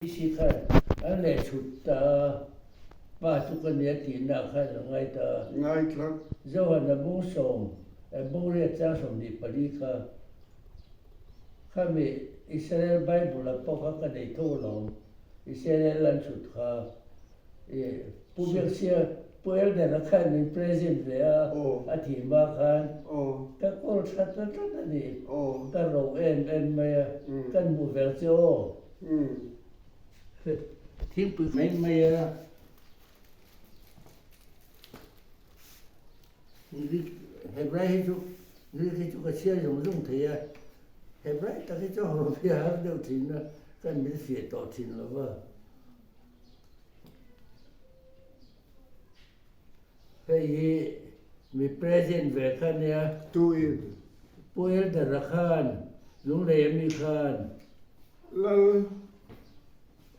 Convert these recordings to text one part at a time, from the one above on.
PC khan an leh chhut ta a, pa chu ka nia tihna khan a ngai ta a. Ngaithla. Johan a bung sawm, a bung riat chang 24 kha, khami Israel Bible a pawh kha ka nei tho alawm, Israel an chhut kha. Pu Biaksia, Pu Elder-a khan min present ve a, a thih hma khan ka kawl tha ta tlat a ni. Ka ro em em mai a, kan hmuh vel che aw. Thingpui mai mai a. Hebrai hi chu Greek hi chu ka chhiar zawng zawng thei a, Hebrai tak hi chu a rawn fiah har deuh thin a, kan min fiah tawh thin lo va. Hei hi mi present ve kha nia. Tu in? Pu Elder-a khan, Lunglei ami khan. Lal.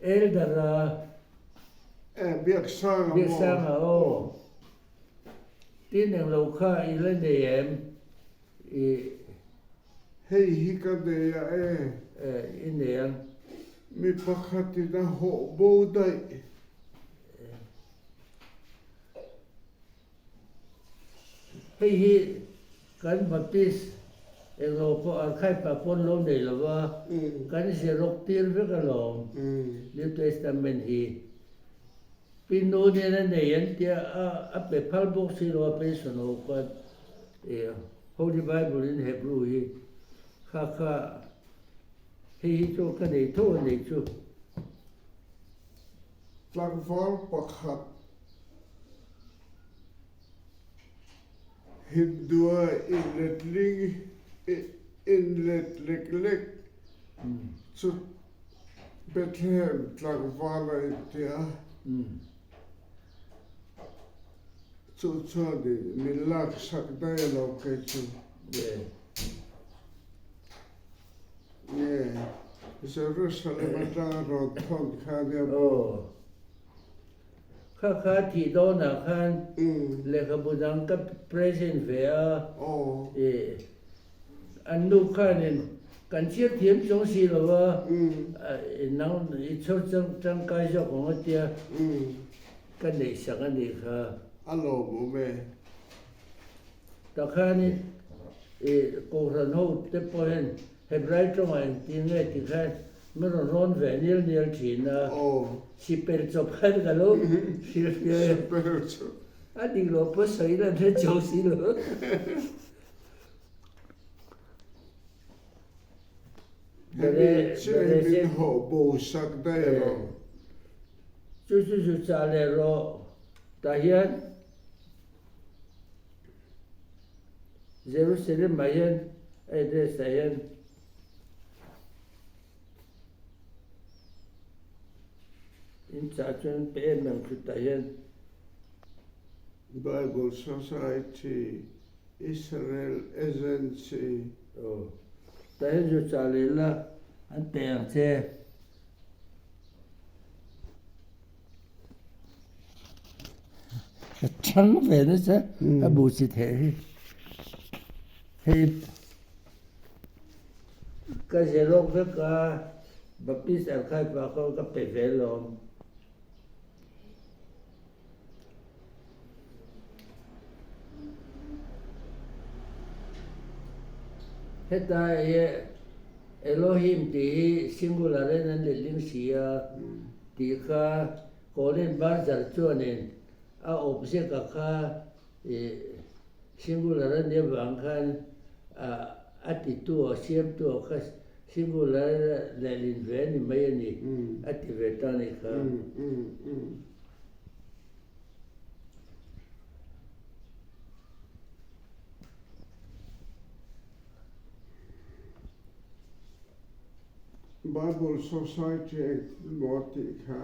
Elder-a. E, Biaksanga maw? Biaksanga aw. Tin englo kha i la nei em? I. Hei hi ka nei a e. E, i nei ang. Mi pakhatin a hawh bo daih. Hei hi kan Baptist englo pawh archive ah pawn lo nei lo va, kan zirrawk tir vek alawm New Testament hi. Pi nu nen a nei an tia a, a pe phal bawk si lo a pension ho khan Holy Bible in Hebrew hi kha kha hei hi chu ka nei tho a nei chu. Tlangval pakhat Hindua inletling inlet lek lek chu Bethlehem tlangval a inti a, chu chuanin min laksak daih lo kei chu. Nge Jerusalem atanga rawn thawn kha nia maw? Kha kha thih dawnah khan lehkhabu dang ka present ve a, an nu khanin kan chhiat thiam chuang si lo a, nang i chhawr tangkai zawk ang a tia ka neihsak a nih kha. A lawmawm e. Takhanin i Kohhran ho te pawh hian Hebrai tawngah engtin nge ti khan min rawn rawn ve nial nial thin a, sipel chawp khan ka lo hrilhfiah e. Sipel chawp. A dik loh pawh sawi lan hre chauh si lo. Hemi chiah hi min hawh bo sak daih rawh. Chu chu chu chah leh rawh. Tah hian. Jerusalem ah hian address ah hian in chah chuan pe em ang chu tah hian. Bible Society Israel Agency. Aw tah hian zu chah leh la an pe ang che. Ka chhang ve nasa a bu chi theh hi. Hei ka zirlawk vek a, Baptist Archive ah khan ka pe ve alawm. Heta hi Elohim tih hi singular in an letling si a tih kha Colin Barger chuanin a object a kha singular a nih avang khan a titu a siamtu a kha singular lehlin ve a ni mai a ni a ti ve ta a nih kha. Bible Society engtin maw tih kha?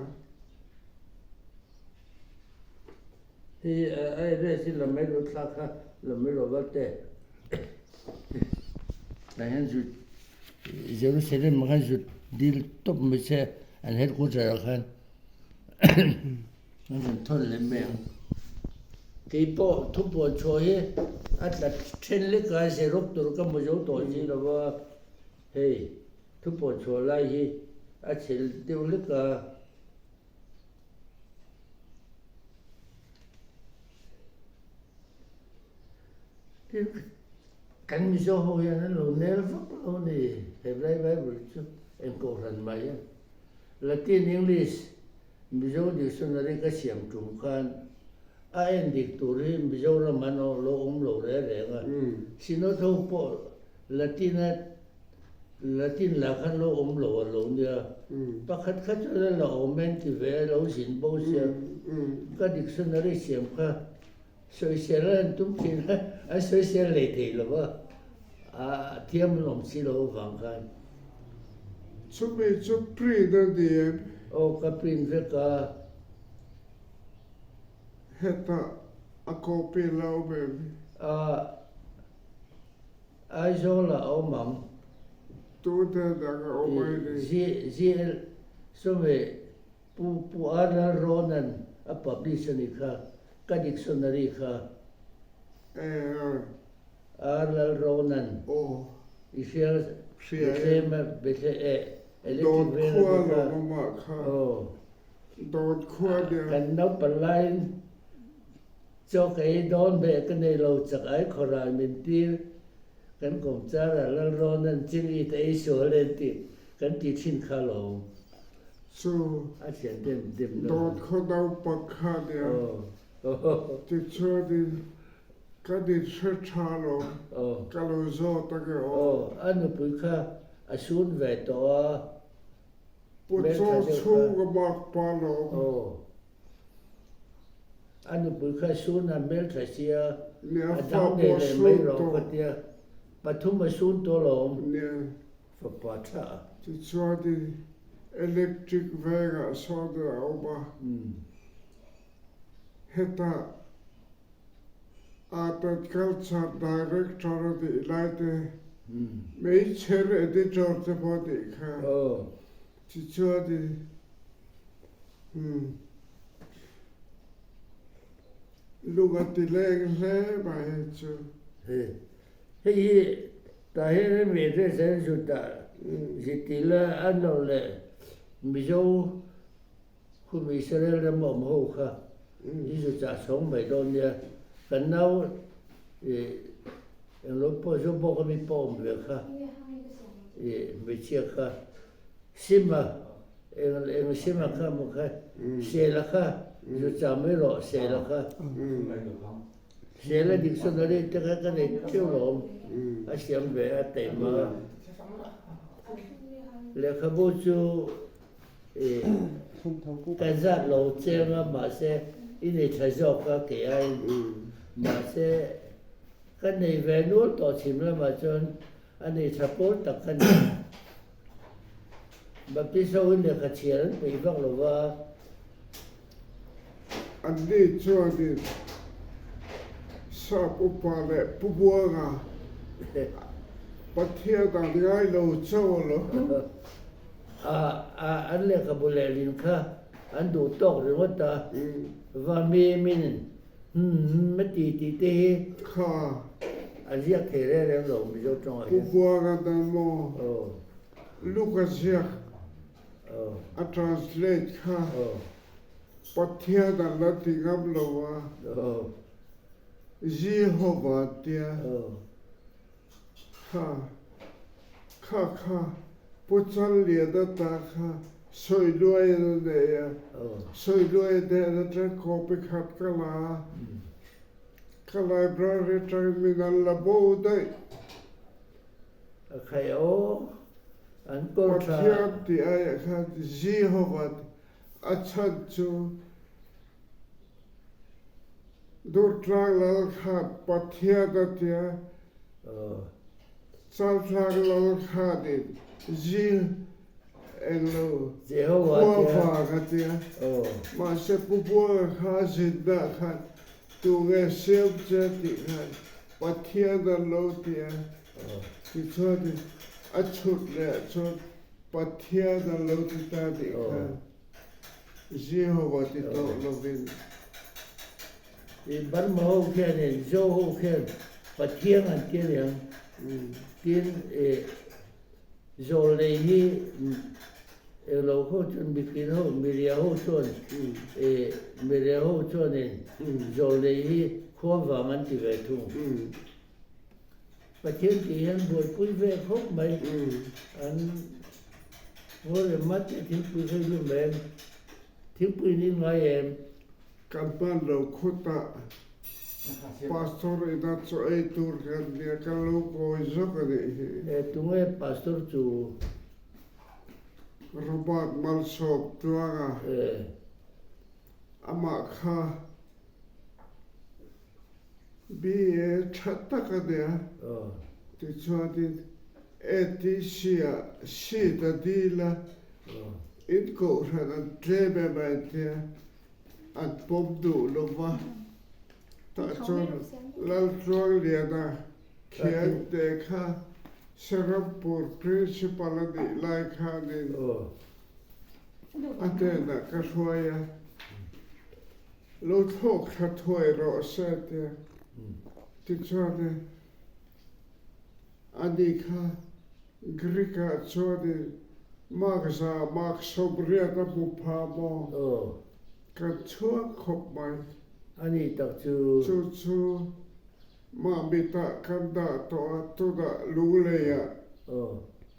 Hi a address hi la mai lo thlak kha la mai lo va te. Tah hian zut Jerusalem ah khan zut dil tawp mai se an headquarter ah khan an rawn thawn leh mai ang. Keipawh thupuan chhuah hi a tla then lek a zirawk tur ka hmu zo tawh si lo va, hei thupuan chhuah lai hi A chhel deuh hlek a. Tin, kan Mizo ho hian an lo nel vak lo a ni, Hebrai Bible chu eng kohhran mai a. Latin English Mizo dictionary ka siam tum khan a en dik tur hi Mizoram an lo awm lo reng reng a. Synod ho pawh Latin a Latin lah khan lo awm lo a lo nia. Pakhat kha chuan a la awm en ti ve a lo zin bo sia. Ka dictionary siam kha sawisel a han tum thin a, an sawisel lei thei lo va, a thiam an awm si lo avang khan. Chumi chu print a ni em? Aw ka print vek a. Hetah a copy la awm em? A. Aizawl ah a awm ang. Tute dang a awm ai ni. ZL Sawme Pu Pu R Lalrawna'n a publish a ni kha, ka dictionary kha. E. R Lalrawna'n. Aw. I hria Hria e. Bethlehem a Bethle e electric Dawt veng a khua ni kha. lo awm ah kha. Aw. Dawt khua nia. Kan naupan laiin Chaw ka ei dawn ve ka nei lo chak ai khawrai min tir kan kawm char a Lalrawn an chili te ei sual en tih kan ti thin kha lo. Chu A thian ten dim na. Dawt khaw naupang kha nia tichuanin ka ni hre tha lo ka lo zawt ange aw. Aw a nupui kha a sun ve tawh a. Pu chaw chhung a bak pa lo. Aw. A nupui kha sun a hmeltha sia, a dang nei leh mai rawh ka tia. Pathum a sun tawh lo awm. Nia. Fapa tha a. Tichuanin electric vengah sawn a awm a. Hetah Art and Culture Director a nih lai te, Meichher Editor te pawh a nih kha. Tichuanin Lung a ti leng hle mai hei chu. Hei hi tah hian hemi address an zut ah zirtir la an lo leh Mizo khum Israel ram awm ho kha i zut ah chhawng mai dawn nia. Kan nau englo pawh Zobawk ami pawh awm ve kha i hmeichhia kha Sima Eng eng sima kha maw kha Sela kha zu chah mai rawh Sela kha Sela dictionary te kha ka nei theuh lo awm a siam ve a taima lehkhabu chu ih ka zat lo cheng a mahse i nei tha zawk a kei aiin mahse ka nei ve nual tawh chhim lamah chuan a nei tha pawl tak ka ni. Baptist ho in lehkha chhiar an peih vak lo va. Anni chuanin Sap upa leh Pu Buanga Pathian an ngai lo chauh a lo. A an lehkhabu lehlin kha an duh tawk ringawt a, va mi min hmm a ti tih te hi Kha. A ziak thei reng reng lo Mizo tawngah hian. Pu Buanga dan maw? Luka ziak a translate kha Pathian an la ti ngam lo a, Jehovah an tia. Kha kha kha Pu Challiana ta kha Sawiluaiin a nei a, Sawiluai hnen atang copy khat ka la a, ka library atangin min an la bo daih. A khai aw, an kawl tha. Pathian tih aiah khan Jehovah tih a chhan chu Durtlang lal khan Pathian a tia, Chaltlang lal khanin Ji englo khua vang a tia. Mahse Pu Buanga kha a zinna khan Tunge siam che tih khan Pathian an lo ti a, tichuanin a chhut leh chuan Pathian an lo ti ta tih khan Jehovah ti tawh lovin. I Burma ho khianin Zo ho khian Pathian an ti aniang tin i Zawlnei hi. Englo ho chuan mikin ho, miria ho chuan eh miria ho chuanin zawlnei hi khua vang an ti ve thung. Pathian tih hian buaipui ve khawp mai. An ngawi rem mate thingpui kha i lum em? Thingpui in in ngai em? Kan hman lo khutah Pastor ina chaw ei tur kan nia kan lo kawi zawk a nih hi. E tunge Pastor chu? Robert Malsawm Tluanga. Amah kha BA tha tak a nia. Tichuanin ATC ah seat a dil a, in kohhran an tlem em a intia an pawm duh lo va. Tah chuan Laltluangliana Khiangte kha Serampur Principal a nih lai khanin a hnenah ka hruai a, Lo thlawk thla thuai rawh se tia. Tichuan ani kha Greek-ah chuanin mark za mark 80 a hmu pha maw? Kan chhuak khawp mai. Ani tak chu. Chu chu Mahmitah kan dah tawh a, tunah Lungleiah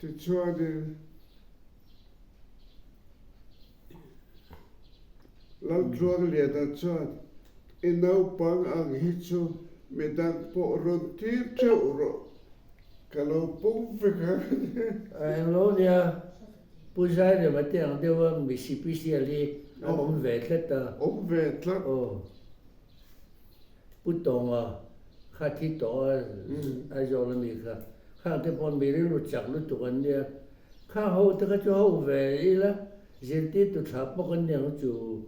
tichuanin Laltluangliana chuan, I naupang ang hi chu midang pawh rawn tir teuh rawh, ka lo pawm vek ang. Englo nia, Pu Zairema te ang deuha mi sipisial hi an awm ve tlat a. Awm ve tlat. Aw. Pu Tawnga kha thi tawh a, Aizawl ami kha. Khang te pawh mi rilru chak lutuk an nia. Khang ho te kha chu ho ve ila, zirtirtu tha pawh kan ni ang chu.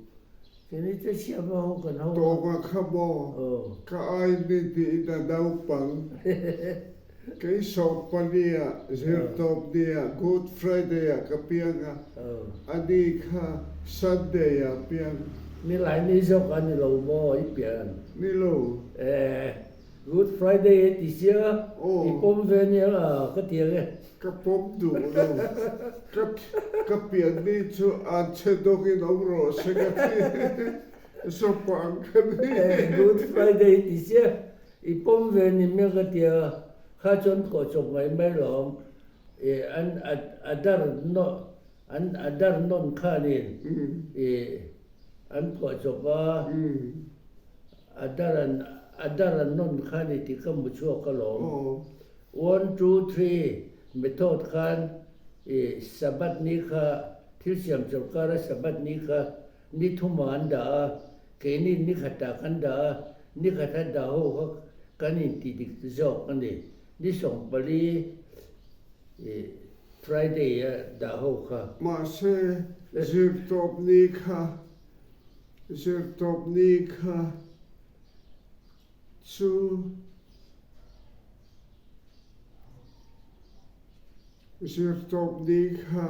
Keini chu siam a ho kan ho a. Tawnga kha maw? Ka ai ni tiin a naupang. Kei 14 ah, Zirtawpni ah, Good Friday ah ka piang a, ani kha Sunday ah piang. Nilai ni zawk a ni lo maw i pian? Ni lo. Eh, Good Friday e ti sia, i pawm ve nia a ka ti ang e. Ka pawm duh lo. Ka ka pian ni chu an chhe dawkin awm rawh se ka ti. Zawpa ang ka ni. Eh, Good Friday e ti sia, I pawm ve ni mek a tia, kha chuan thawh chawp mai mai lawm. I an a dar nawn an a dar nawn khanin i an phuah chawp a, a dar an a dar an nawn khan i ti ka hmu chhuak alawm. One two three method khan i Sabbath ni kha thil siam chawlhkara Sabbath ni kha Ni thumah an dah a, keini ni khatah kan dah a, ni khata dah ho kha kan inti dik zawk a ni. Ni 14 Friday a dah ho kha. Mahse, zirtawp ni kha, zirtawp ni kha chu Zirtawp ni kha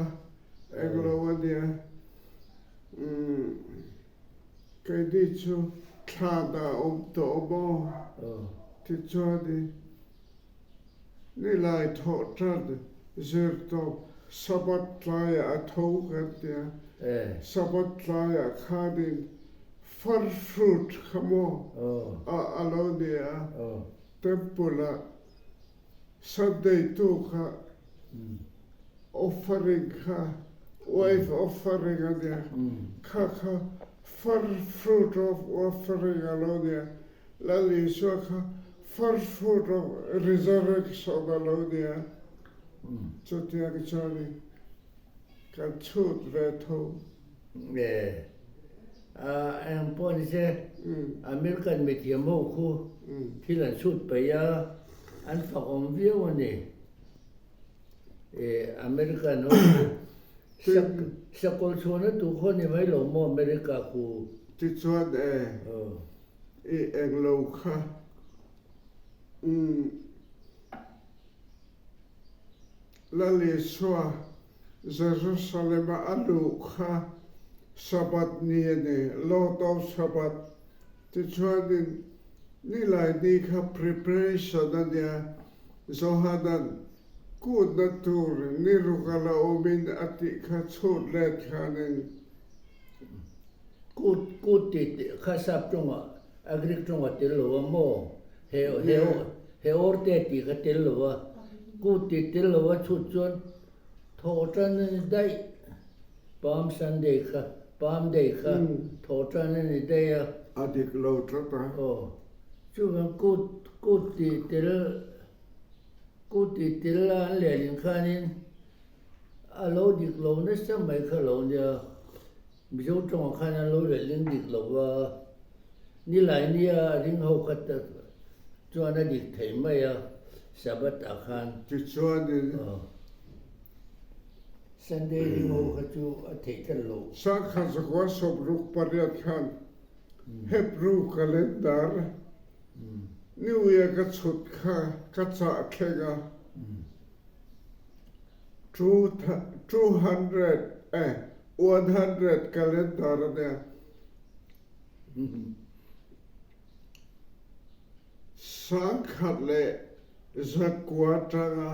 englo a nia. Umm keini chu thlan ah awm tawh maw? Tichuanin nilai thawh tan zirtawp Sabbath tlaiah a tho kan tia. Sabbath tlaiah khanin far fruit kha maw a lo nia temple ah. Sunday tu kha offering kha wave offering a nia, kha kha first fruit of offering a lo nia, Lal Isua kha first fruit of resurrection a lo nia, chutiang chuanin kan chhut ve tho. E, a eng pawh ni se, American mithiam ho khu thil an chhut peih a, an fak awm viau a ni. E, American ho khu sakawlh chhuahna tur khaw ni mai lo maw America khu? Tichuan e, i eng lo kha umm Lal Isua Jerusalem-a a luh kha Sabbath ni a ni, Lord of Sabbath. Tichuanin nilai ni kha preparation a nia, Johanan. Kutna tur ni ruk a la awmin a tih kha chhut let khanin. Kut kut tih tih kha sap tawngah a Greek tawngah tel lo a maw? He he he awrte tih kha tel lo a. Kut tih tel lo a chhut chuan thawh tan a ni daih. Palm Sunday kha Palm Day kha thawh tan a ni daih a. A dik lo tlat a. Aw. Chuvang kut kut tih tel Ku tih tel a an lehlin khanin a lo dik lo nasa mai kha lo nia. Mizo tawngah khan an lo lehling dik lo va, nilai nia a ring ho kha ta chuan a dik thei mai a, Sabbath ah khan. Tichuanin. Sunday ring ho kha chu a theih tlat lo. Sangha zakua sawmruk pariat khan Hebrew calendar New Year ka chhut kha ka chah thleng a, 200 eh 100 calendar a nia. Sangkhat leh zakua tanga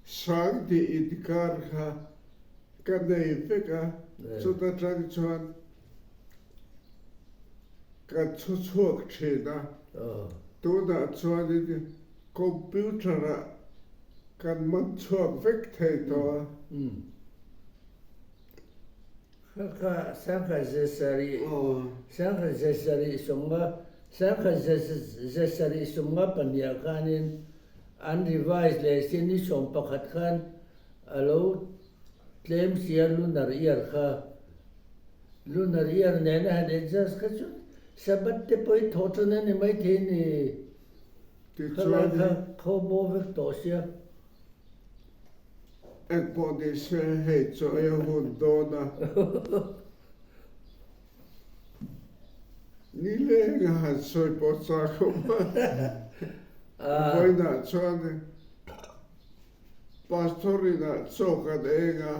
sang tih inkar kha ka nei vek a, chuta tang chuan Ka chhu chhuak thin a, tunah chuanin computer-ah kan man chhuak vek thei tawh a. Kha kha sangkhat ze sarih, sangkhat ze sarih sawmnga, sangkhat ze sarih sawmnga pahniha khanin an revise leh sin ni 11 khan a lo Tlem sia lunar year kha lunar year nena han adjust kha chu Sabbath te pawh hi thawh tan a ni maithei a ni. Khalai kha khaw bo vek tawh sia. Engpawh ni se hei chaw ei a hun dawn a. Nileng a han sawi pawh chak awm a. Vawiinah chuan Pastor inah chaw kan eng a.